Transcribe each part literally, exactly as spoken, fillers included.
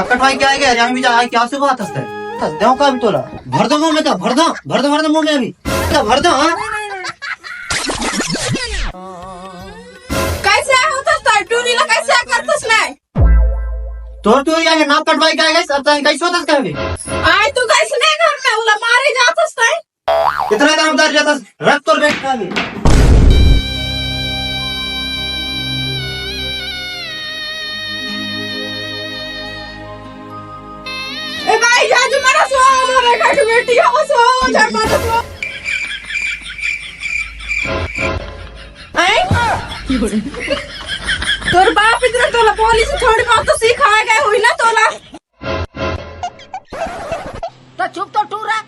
कटवाई के आए गे, अरे हम भी जा, आए क्या सुबह तस्ते? तस देव का भी तोला। भर दो मुंह में तो, भर दो, भर दो, भर दो मुंह में अभी। तो भर दो, हाँ? कैसे होता था? टूरी ला कैसे करतस नहीं? तोर टूरी आगे नाक कटवाई के आए गे, अब तैं कैसे होता था अभी? आए तू कैसे नहीं घर में, उला मारे जातस तैं? इतना दामदार जाता, रख तोर बेटा भी। ए भाई, जा जो मारा सो, मारा का बेटी हो सो, जा मारा सो। हैं? तोर बाप इतना तोला पुलिस थोड़ी बहुत तो सिखाए गए हुई ना तोला। तो चुप तो टूरा।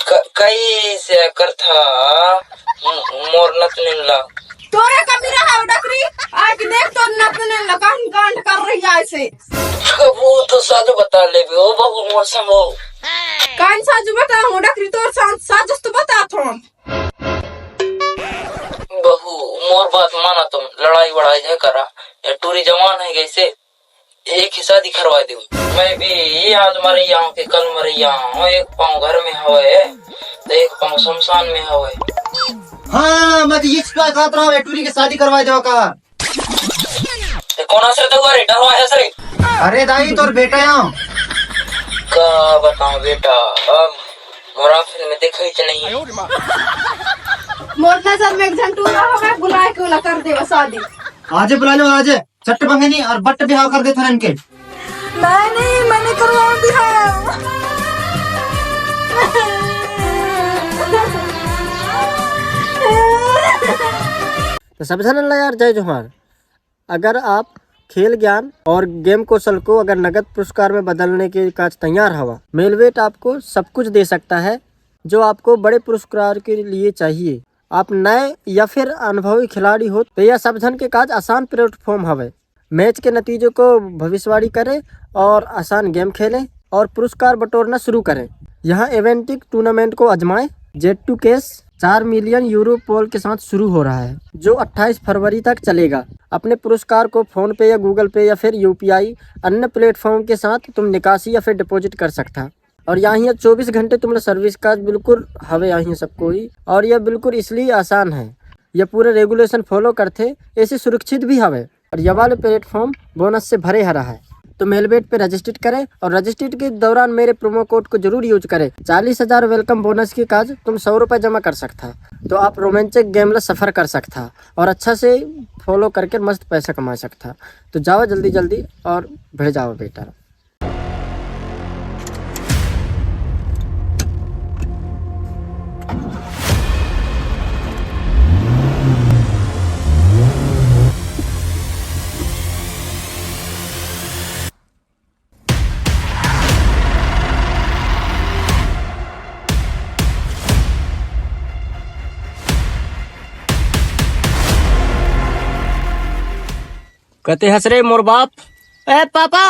क-, कई से करथा, म-, मोर नतनिन ला। तोरे कमी रहा हो डकरी, आज देख तोर नतनिन ला काहन कांड कर रही है ऐसे। वो तो साजो बता ले बे, ओ बहू मोर समो। कान साजो बता हो डकरी, तोर सा-, साजस तो बता थो। बहू, मोर बात माना तुम, लड़ाई वड़ाई है करा, ये टूरी जवान है कैसे? एक ही शादी करवा दे। मैं भी ये आज मरैया हूँ कि कल मरैया हूँ, एक पाँव घर में हवे, तो एक पाँव शमशान में हवे। हाँ, मैं तो ये बात कहत रहा हूँ, टूरी के शादी करवा दो का। ये कौन आसरे तो रे, डरवा है सरे। अरे दाई, तोर बेटा है। का बताऊं बेटा, अब मोरा फिल्म देखा ही तो नहीं है। मोर नजर में एक झन टूरा हो गए, बुलाए के उला कर देवा शादी। आजे बुला लो, आजे। चट्ट बंगनी और बट्ट बिहाव कर देथन इनके। नहीं, नहीं, मैं नहीं करवाऊं बिहाव। तो सब झन ला यार जय जोहार। अगर आप खेल ज्ञान और गेम कौशल को अगर नगद पुरस्कार में बदलने के काज तैयार हवा, मेलबेट आपको सब कुछ दे सकता है जो आपको बड़े पुरस्कार के लिए चाहिए। आप नए या फिर अनुभवी खिलाड़ी हो तो यह सब झन के काज आसान प्लेटफॉर्म हवे। मैच के नतीजों को भविष्यवाणी करें और आसान गेम खेलें और पुरस्कार बटोरना शुरू करें। यहाँ इवेंटिक टूर्नामेंट को आजमाएं। जेड टू कैश चार मिलियन यूरो पोल के साथ शुरू हो रहा है, जो अट्ठाईस फरवरी तक चलेगा। अपने पुरस्कार को फोन पे या गूगल पे या फिर यूपीआई अन्य प्लेटफॉर्म के साथ तुम निकासी या फिर डिपॉजिट कर सकता। और यहाँ चौबीस घंटे तुमला सर्विस का बिल्कुल हवे यहाँ सब कोई। और यह बिल्कुल इसलिए आसान है, यह पूरे रेगुलेशन फॉलो करथे, ऐसे सुरक्षित भी हवे। और यह वाले प्लेटफॉर्म बोनस से भरे हरा है। तो मेलबेट पे रजिस्ट्रेट करें और रजिस्ट्रेट के दौरान मेरे प्रोमो कोड को जरूर यूज करें। चालीस हजार वेलकम बोनस के काज तुम सौ रुपये जमा कर सकता, तो आप रोमांचक गेम ला सफर कर सकता और अच्छा से फॉलो करके मस्त पैसा कमा सकता। तो जाओ जल्दी जल्दी और भिड़ जाओ बेटा। कते हस रे मोर बाप? ए पापा।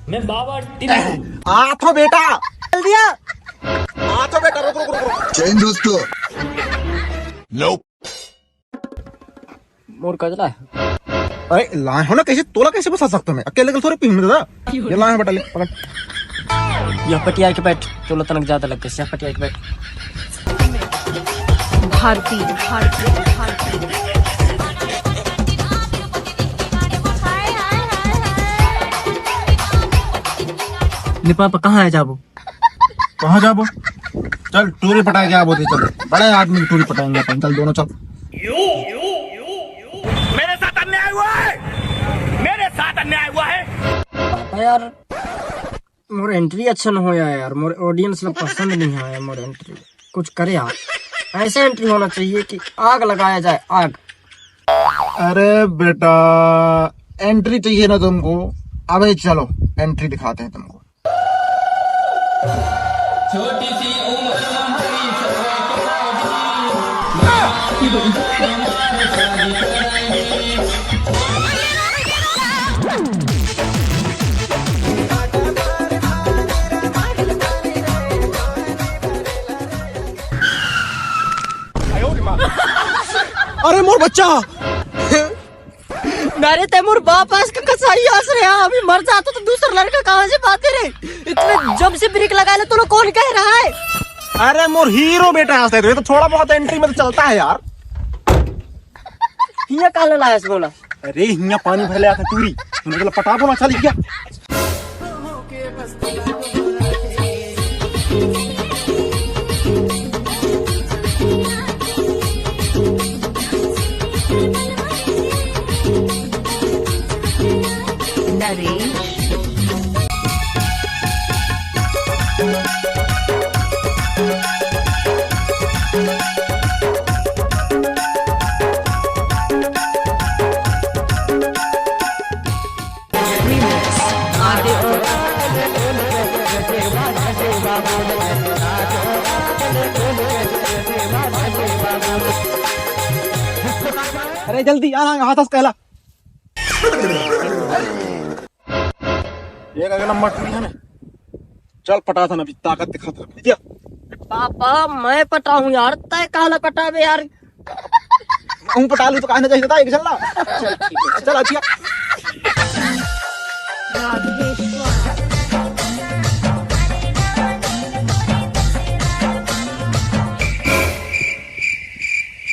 मैं बाबा टिल्लू। आ तो बेटा। चल दिया। आ तो बेटा, रुक, रुक, रुक, रुक। जय हिंद दोस्तों। मोर कजला है। अरे लाए हो ना, कैसे तोला कैसे बसा सकता मैं? अकेले अकेले थोड़े पीऊंगा दादा। ये लाए हो बेटा, ले पकड़। यह पटिया के बैठ, तोला तनक ज्यादा लग गई, यह पटिया के बैठ। भारती, भारती, भारती। ने पापा कहाँ है जाबो? कहाँ जाबो? चल टूरी पटाए के आबो दे, चल। बड़े आदमी की टूरी पटाएंगे अपन, चल दोनों चल। मेरे साथ अन्याय हुआ है, मेरे साथ अन्याय हुआ है। पापा यार, मोर एंट्री अच्छा न होया यार, मोर ऑडियंस ला पसंद नहीं आया मोर एंट्री। कुछ करे यार, ऐसा एंट्री होना चाहिए कि आग लगाया जाए, आग। अरे बेटा, एंट्री चाहिए ना तुमको? अबे चलो, एंट्री दिखाते हैं तुमको। छोटी सी उम्र में हरी सफेद शादी। अरे मोर बच्चा। अरे ते मोर बाप अस के कसाई अस रे, अभी मर जाता तो दूसरा लड़का कहाँ से पाते रे? इतने जम से ब्रेक लगा ले, तोला कौन कह रहा है? अरे मोर हीरो बेटा अस, ये तो थोड़ा बहुत एंट्री में तो चलता है यार। हियाँ काला लायस बोला। अरे हियाँ पानी भर ले आके टूरी, तूने बोला पटाबो ना, चल गया। नरेश। अरे जल्दी आ, हाथ हंस कहला। एक अगला मटरी है ना, चल पटा था ना, अभी ताकत दिखा था। पापा, मैं पटाऊं यार, तय काला पटावे यार। हूँ पटा लूँ तो कहना चाहिए था, एक चल रहा। चल, ठीक है। चल, अच्छा।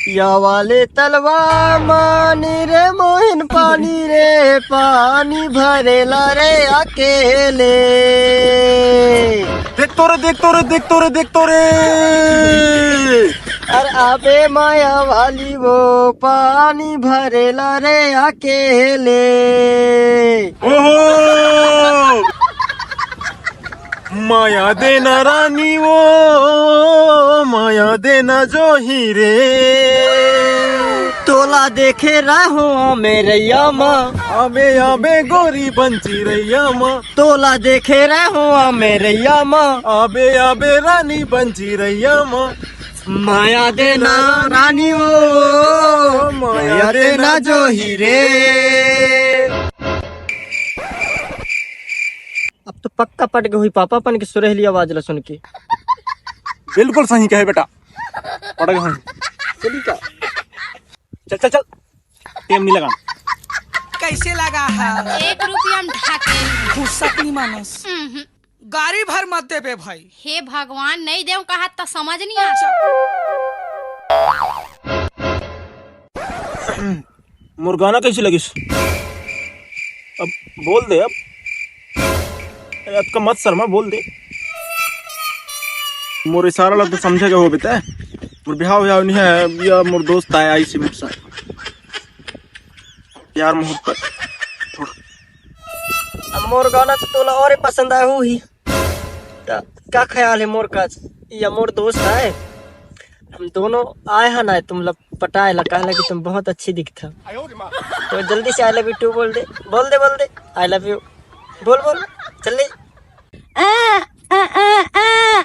या वाले तलवा मानी रे मोहिन पानी रे, पानी भरेला रे अकेले। देख तो रे, देख तो रे, देख तो रे, देख तो रे। अरे अबे माया वाली वो पानी भरेला रे अकेले। ओहो। माया देना रानी वो, माया देना जो ही रे। तोला देखे रहो मेरैया मा। आबे आबे गोरी बंची रैया मा। तोला देखे रहो मेरैया मा। आबे आबे रानी बंची रैया मा। माया देना रानी वो, माया देना जो ही रे। अब तो पक्का पट गए हुई पापा अपन के सुरेली आवाज ला सुन के। बिल्कुल सही कहे बेटा, पट गए हुई। चली का? चल चल चल, टेम नहीं लगा। कैसे लगा है? एक रुपया में ढाके। घुसक नहीं मानस। हम्म। गाड़ी भर मत देबे भाई। हे भगवान, नहीं देव कहा त समझ नहीं आता। मोर गाना कैसे लगिस? अब बोल दे अब। अरे, अतका मत शर्मा, बोल दे। मोर इशारा ला तो समझे के हो बेटा। मोर बिहाव व्याव नहीं है, या मोर दोस्त आया इसी मोर साथ। प्यार मोहब्बत। अब मोर गाना तो तोला और पसंद आया हो ही। त का ख्याल है मोर का? या मोर दोस्त है, हम दोनों आए हैं ना तुम लोग पटाए ला, कहला कि तुम बहुत अच्छी दिखता। तो जल्दी से I love you two बोल दे, बोल दे, बोल दे I love you, बोल बोल, चल ले। आ, आ, आ, आ, आ।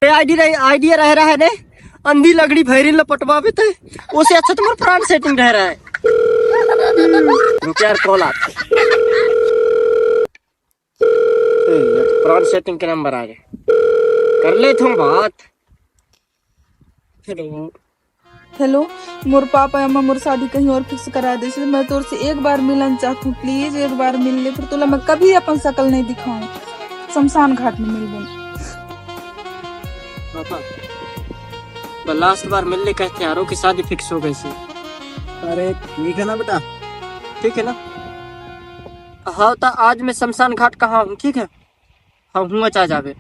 आइडिया रहे, आइडिया रह रहा है ने, अंधी लंगड़ी भैरिन ल पटवाबे ते, ओसे अच्छा तुम्हार फ्रॉड सेटिंग रह रहा है। रुक यार, कॉल आ। फ्रॉड सेटिंग के नंबर आ गए, कर ले तुम बात। हेलो। हेलो, मोर पापा अम्मा मोर शादी कहीं और फिक्स करा दे, मैं तोर से एक बार मिलन चाहत हूँ, प्लीज एक बार मिल ले, फिर तोला मैं कभी अपन शकल नहीं दिखाऊं, शमशान घाट में मिलबे। पापा, लास्ट बार मिलने कहते यारों की शादी फिक्स हो गई सी। अरे ठीक है ना बेटा। ठीक है ना? हाँ, तो आज मैं शमशान घाट कहाँ हूँ, ठीक है? हाँ, हुआ चाह जावे।